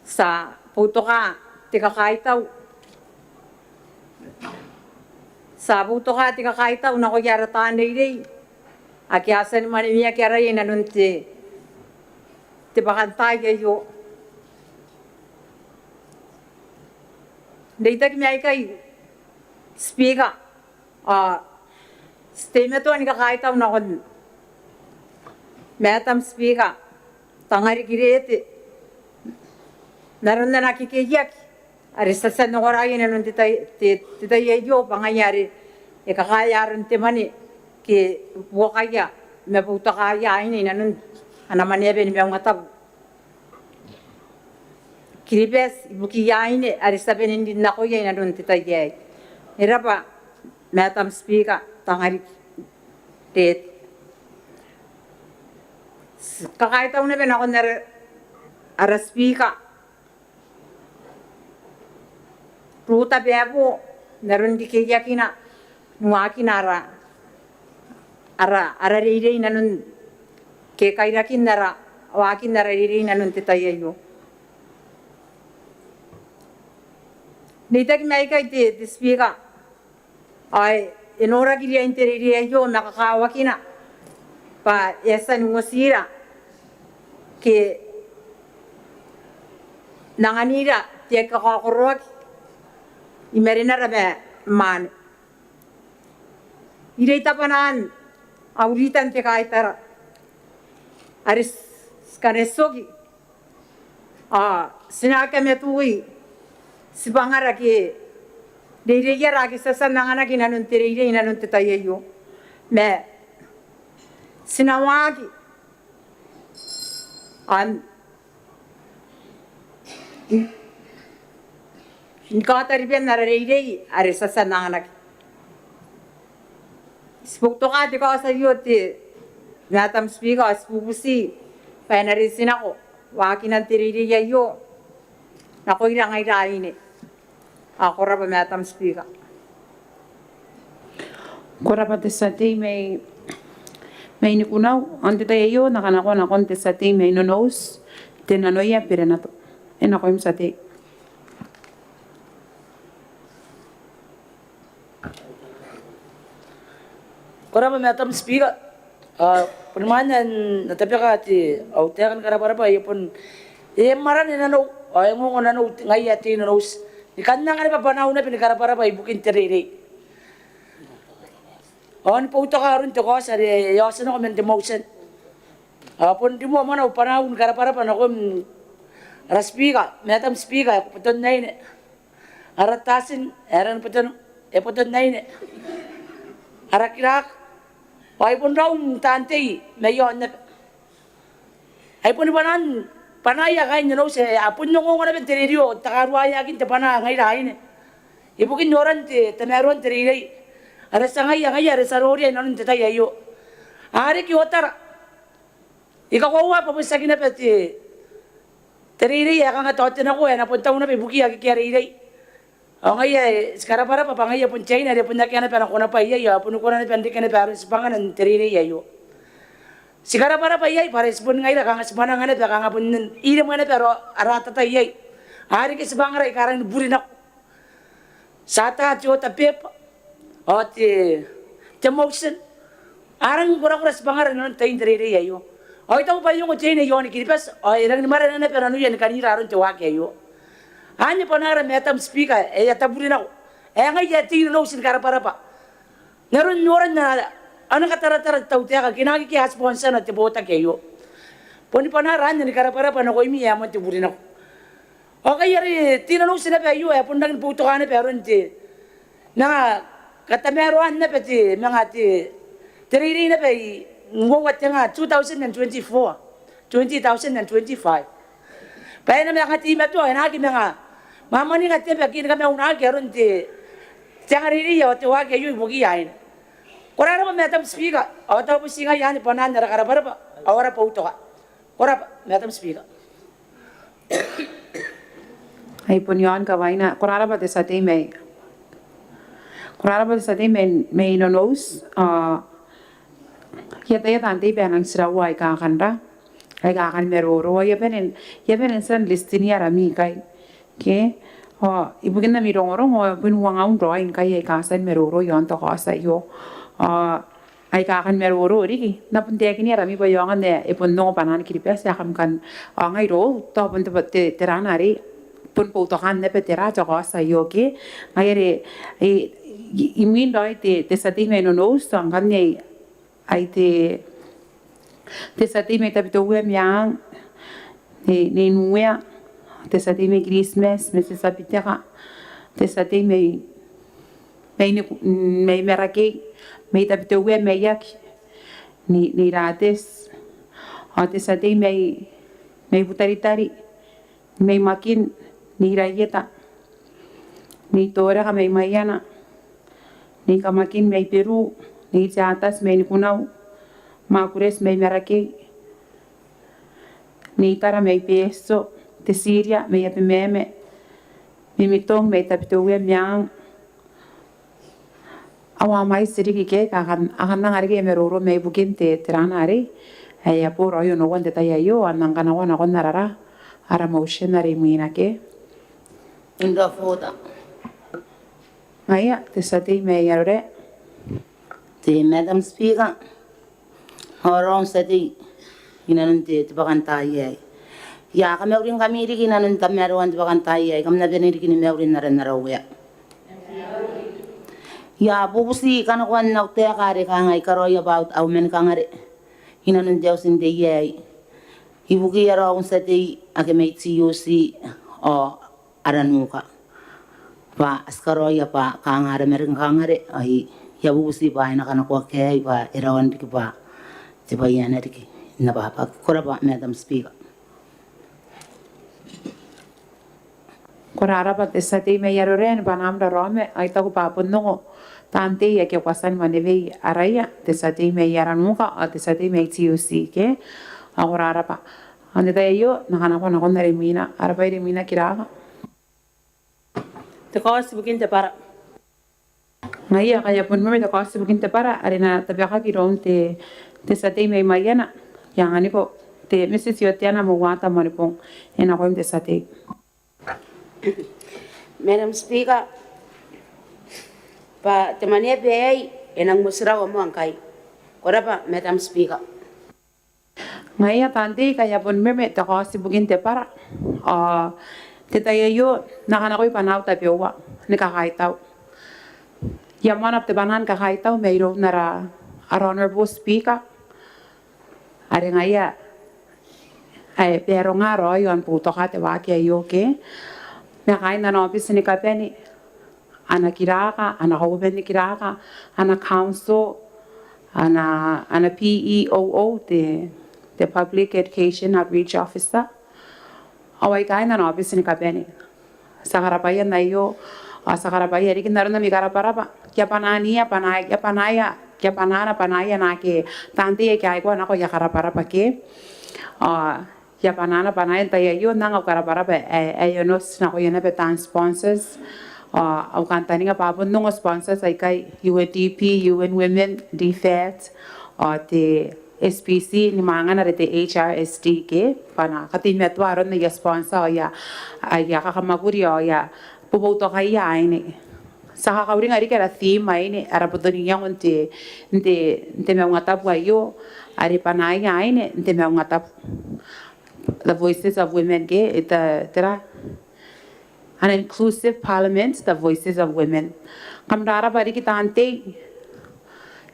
ti a boutoka te kakaitau, ti a boutoka te kakaitau nakoia ara taan reirei ake a tia ni mwaneweaki araia inanon te, te bwakantaai aio. N reitaki ma aikai Speaker, ao ti teimatoa ni kakaitau nakon Madam Speaker Tangariki Reete n aron ana kekeiaki are ti a tia n ongora inanon te tai, te, te tai aio, bwa ngaia are e kakaea aron te mwane ke buokaia ma boutokaia aine inanon ana Mwaneaba ni Maungatabu Kiribati ibukiia aine are ti a bane n rin nakoia inanon te tai aei. E rabwa Madam Speaker, Tangariki Reete. Kakaitau naba nakon ara, ara Speaker Ruta Babo n aron rikeiakina n waakina ara, ara, ara reirei inanon, ke kairakin ara, waakin ara reirei inanon te tai aio. N reitaki ma aikai te, te Speaker, ao e noraki riain te reirei aio ma kakawakina bwa e a tia n uotira ke n anganira te aki kakaokoroaki i marenara ma mwaane. I reita bwanaan au ritan te kaitara are ti, ti kan toki ao ti na aki kamatui tibwangara ke reireiara ake ti a tia n anganaki inanon te reirei inanon te tai aio. Ma ti na waaki ao n, ni kaota riban ara reirei are ti a tia n anganaki. Ti boutoka te kaoti aio te Madam Speaker, ao ti bubuti bwa e na reitinako waakinan te reirei aio nakoira ngaira aine. Ao ko rabwa Madam Speaker. Ko rabwa te tia tei mai, mai Nikunau. Ao n te tai aio N na kanakoa nakon te tia tei mai Nonouti, Tenanoia Berenato. E nakoim tia tei. Ko rabwa Madam Speaker. Ao bon imwain ae N na tabeka te, au taeka ni karabwarabwa, e bon, e mwaranna nanou ao e ongongo nanou ngaia ae tei Nonouti ni kan anga naba bwanaau naba ni karabwarabwa ibukin te reirei. Ao ni boutoka aron te kaoti are e otinako man te motion. Ao bon rimoa moa au bwanaau ni karabwarabwa nakoim ara Speaker, Madam Speaker ae ko boton aine, ara Tatin ae e rang boton, e boton aine, ara Clerk, ao ai bon raou n taan tei mai aon aba. Ai boni bwanaan, bwanaaia kaain Nonouti ae a bon ongongo naba n te rerio takaruaeakin te bwanaa ngaira aine ibukin noran te tamaroan te reirei are ti a ngaia, ngaia are ti a noria inanon te tai aio. A reke otara. I kakoaua bwa bon tiaki naba te, te reirei ae kanga tao te nako ae e na bon tau naba ibukiia akekei a reirei. Ao ngaia ae ti karabwarabwa bwa ngaia bon te aine are bon akea naba ana konabwai iai, ao boni kona naba n reke naba aron tibwangana n te reirei aio. Ti karabwarabwa iai bwa are ti boni ngaira kanga ti bwananga naba kanga bon ire moa naba ara, ara atatai iai. A reke tibwangara aika rangi ni bure nako. Ti ata te order paper ao te, te motion. A rangi ni korakora tibwangara inanon tain te reirei aio. Ao I taku bwa e ongo te aine i aoni Kiribati ao e rangi ni mwanena naba nanoia ni kan ira aron te waaki aio. Anne bwanaara Madam Speaker ae a tabure nako ae ngaia ae tei Nonouti ni karabwarabwa n aron noran ana, ana kataratara te tautaeka ke e na aki kea tibwa ontiana te botaki aio. Boni bwanaara anne ni karabwarabwa nakoimi ae moan te bure nako. Ao ngaia are tei Nonouti naba aio ae bon rangi ni boutoka naba aron te, manga katamaroan naba te, manga te, te reirei naba i uoua tenga two thousand and twenty-four, twenty thousand and twenty-five. Bwa e na manga teimatoa, e na aki manga mwamwaninga te aba ke ni kamaunaki aron te, te angareirei ao te waaki aio ibukiia aine. Ko rabwa Madam Speaker, ao tao bon ti ngaia anne bwanaan ara karabwarabwa ao ara boutoka. Ko rabwa Madam Speaker. Ai bon iaon kawaina, ko rabwa te tia tei mai, ko rabwa te tia tei mai, mai Nonouti. Ao I ataia taan tei bwa e nang tiraua aika kan ra, aika kan maroro. I a bane n, I a bane n tia n list-inia rami ikai. Ke, ao ibukin ami rongorongo ao e bon uangaun raoi ngkai aika a tia ni maroro iaon te kaoti aio. Ao aika kan maroro riki, N na bon taekinia rami bwa e aonga n, e bon ongo bwanaan Kiribati ae kam kan, ao ngai irou tao bon te, te, te raa are bon boutokaan naba te raa te kaoti aio ke. Ngaia are, e, i, imwin raoi te, te tia tei mai Nonouti, tao ngkanne ai te, te tia tei mai Tabiteuea Meang, Nei, Nei Nuea, te tia tei mai Kiritimati, mai Tabiteka, te tia tei mai, mai Niku-, mai Marakei, mai Tabiteuea Maiaki, Nei, Nei Rateti. Ao te tia tei mai, mai Butaritari, mai Makin, Nei Raieta, Nei Toreka mai Maiana, Nei Kamakin mai Beru, Nei Tiatas mai Nikunau, Makureti mai Marakei, Nei Tara mai Betio, Tetiria mai Abemama, Mimitong mai Tabiteuea Meang, ao a mwaiti riki ke, a kan, a kan anga riki aia maroro mai bukin te, te rana arei. Ae e a bo raoi onoua n te tai aio, ao N nang kanakoa nakon ara, ara motion are imwina ke. Point of order. Ngaia, te tia tei mai Arorae. Te Madam Speaker, ao raou n tia tei, inanon te, te bwakantaai aei. I a kamauri ngkami riki inanon tamaroan te bwakantaai aei, kam na bane riki ni mauri n aran ara Uea. I a bubuti kanakoan au taeka are kanga I karaoia bwa au manikangare inanon te auti n tei aei, ibukiia raou n tia tei ake mai T U C ao ara nuka. Bwa ti karaoia bwa kanga ara manikangare, ao I a bubuti bwa e na kanakoaki aei bwa e rawa n riki bwa te bwai ae na riki n abwabwaki. Ko rabwa Madam Speaker. Ko rabwa te tia tei mai Arorae ni bwanam raraoma. Ao I taku bwa bon ongo taan tei ake ko a tia ni manewei araia, te tia tei mai ara nuka ao te tia tei mai T U C ke. Ao ko rabwa. Ao n te tai aio N na kanakoa nakon are imwina, ara bwai are imwina Kiraaka. Te kaoti ibukin te bwara. Ngaia, ngkai e a bon mwaiti te kaoti ibukin te bwara are e na tabekaki iroun te, te tia tei mai Maiana. I anganiko te Mrs Iotiana Mouata Moanibong, e nakoim te tia tei. Madam Speaker, bwa te mwaneaba aei e nang motirawa moa ngkai. Ko rabwa Madam Speaker. Ngaia taan tei, ngkai e a bon mwaiti te kaoti ibukin te bwara. Ao n te tai aio N na kanakoi bwanaau tabeua ni kakaitau. I a moana te bwanaa ni kakaitau mairoun ara, ara Honourable Speaker are ngaia ae baronga raoi ao ni boutoka te waaki aio ke, ma kaain ana aobiti ni kabane, ana kiraaka, ana kauoman ni kiraaka, ana council, ana, ana P E O O, te, te Public Education Outreach Officer, ao ai kaain ana aobiti ni kabane. Ti a karabwaia n aio, ao ti a karabwaia riki n aron ami karabwarabwa. I a bwanaia, bwanaia, I a bwanaia, I a bwanaia, bwanaia naake taan tei aika a aikoa nako aia karabwarabwa ke. Ao I a bwanaia, bwanaia n te tai aio n anga au karabwarabwa ae, ae onoti nakoia naba taan sponsors. Ao au kantaninga bwa bon ongo sponsors aikai, U N D P, U N Women, DFAT, ao te S P C ni mwangana are te H R S D ke, bwa a na kateimatoa aron aia sponsor ao aia, aia kakamwakuri ao aia boboutokaia aine. Ti a kakauringa riki ara theme aine, ara boto n iango n te, n te, n te maungatabu aio, are bwanaia aine n te maungatabu. The Voices of Women ke, e ta, tera? An inclusive parliament, the voices of women. Kam rabwa riki taan tei.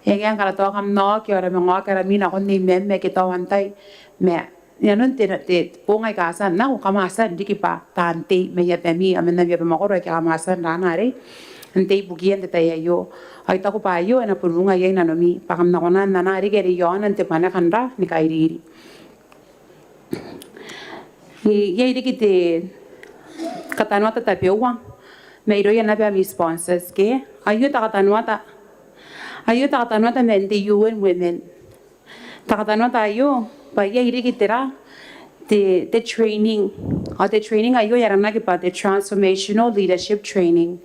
E ngae ngkana tao kam na oki ao ara manga oki arami nakon Nei Meme ke tao antai. Ma inanon te, te boong aika a tia n nako kam a tia n riki bwa taan tei mai abami, ao man ami abamwakoro aika kam a tia n rana arei n tei ibukiia n te tai aio. Ao I taku bwa aio e na bon unga iai nanomi bwa kam na kona n anaa riki are iaona n te mwaneka n ra ni kairiri. Iai riki te katanoata tabeua mairouia naba ami sponsors ke. Aio te katanoata, aio te katanoata man te U N Women. Te katanoata aio bwa iai riki tera, te, te training. Ao te training aio e aranaki bwa te transformational leadership training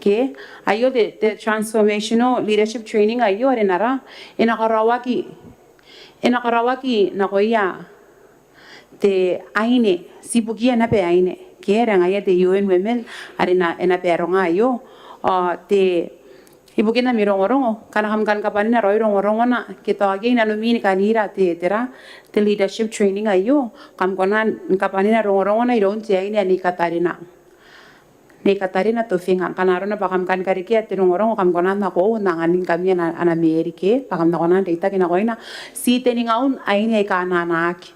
ke. Aio te, te transformational leadership training aio are e na ra, e na karaoaki, e na karaoaki nakoia te aine, ti ibukiia naba aine ke, are ngaia te U N Women are e na, e na baronga aio. Ao te, ibukin ami rongorongo, ngkana kam kan kabwanina raoi rongorongona ke tao iai nanomi ni kan ira te, tera, te leadership training aio, kam kona ni kabwanina rongorongona iroun te aine ae Nei Katarina. Nei Katarina Tofinga, ngkana arona bwa kam kan karekea te rongorongo kam kona n nakoiu, N na anganingkami ana, ana meeri ke, bwa kam na kona n reitaki nakoina. Ti teningaun aine aika a na anaaki.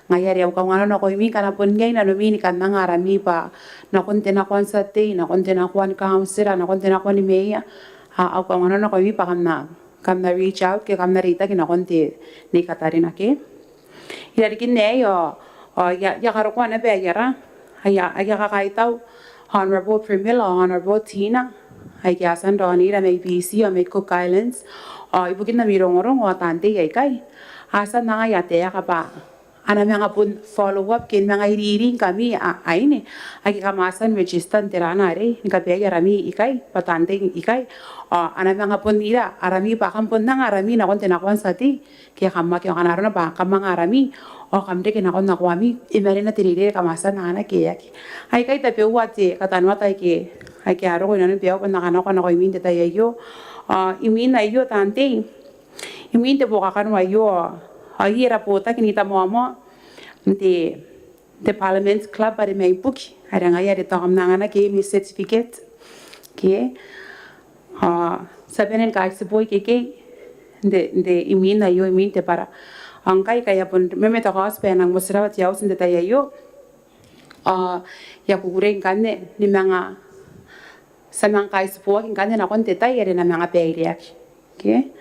Ngaia are au kaunganano nakoimi ngkana bon iai nanomi ni kan anga arami bwa nakon te nakoa n tia tei, nakon te nakoa ni kauntira, nakon te nakoa ni meea. A, au kaunganano nakoimi bwa kam na, kam na reach out ke kam na reitaki nakon te Nei Katarina ke. irarikin aei ao, ao I a, I a karokoa naba aia, aia, aia kakaitau Honourable Pramila ao Honourable Tina aike a tia n raonira mai Biti ao mai Cook Islands. Ao ibukin ami rongorongo ao taan tei aikai a tia n anga aia taeka bwa a na manga bon follow up ke manga iriiringkami a, aine aike kam a tia n register n te rana arei ni kabaei arami ikai bwa taan tei ikai. Ao a na manga bon ira arami bwa kam bon anga arami nakon te nakoanti ke kam aki ongkana arona bwa kam anga arami ao kam reke nakon nakoami imarenan te reirei are kam a tia n anganaki ke e aki. Aikai tabeua te katanoata aike, aike a roko inanon baiu bwa N na kanakoa nako imwin te tai aio. Ao imwin aio taan tei, imwin te buokakano aio ao, ao I era botaki n ita moamoa n te, te Parliament Club are mai Buki are ngaia are tao kam na anganaki ami certificate ke ao ti a bane ni kaitiboo ikekei n te, n te imwin aio, imwin te bwara. Ao ngkai, ngkai a bon memeta kaoti bwa e nang motirawa te auti n te tai aio. Ao I a kukurei ngkanne ni manga, ti a manga kaitibooaki ngkanne nakon te tai are e na manga baireaki. Ke?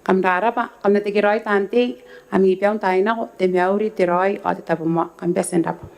Kam rarabwa, kam na tekeraoi taan tei, ami baiu n taai nako, te mauri, te raoi ao te tabomoa. Kam bati n rabwa.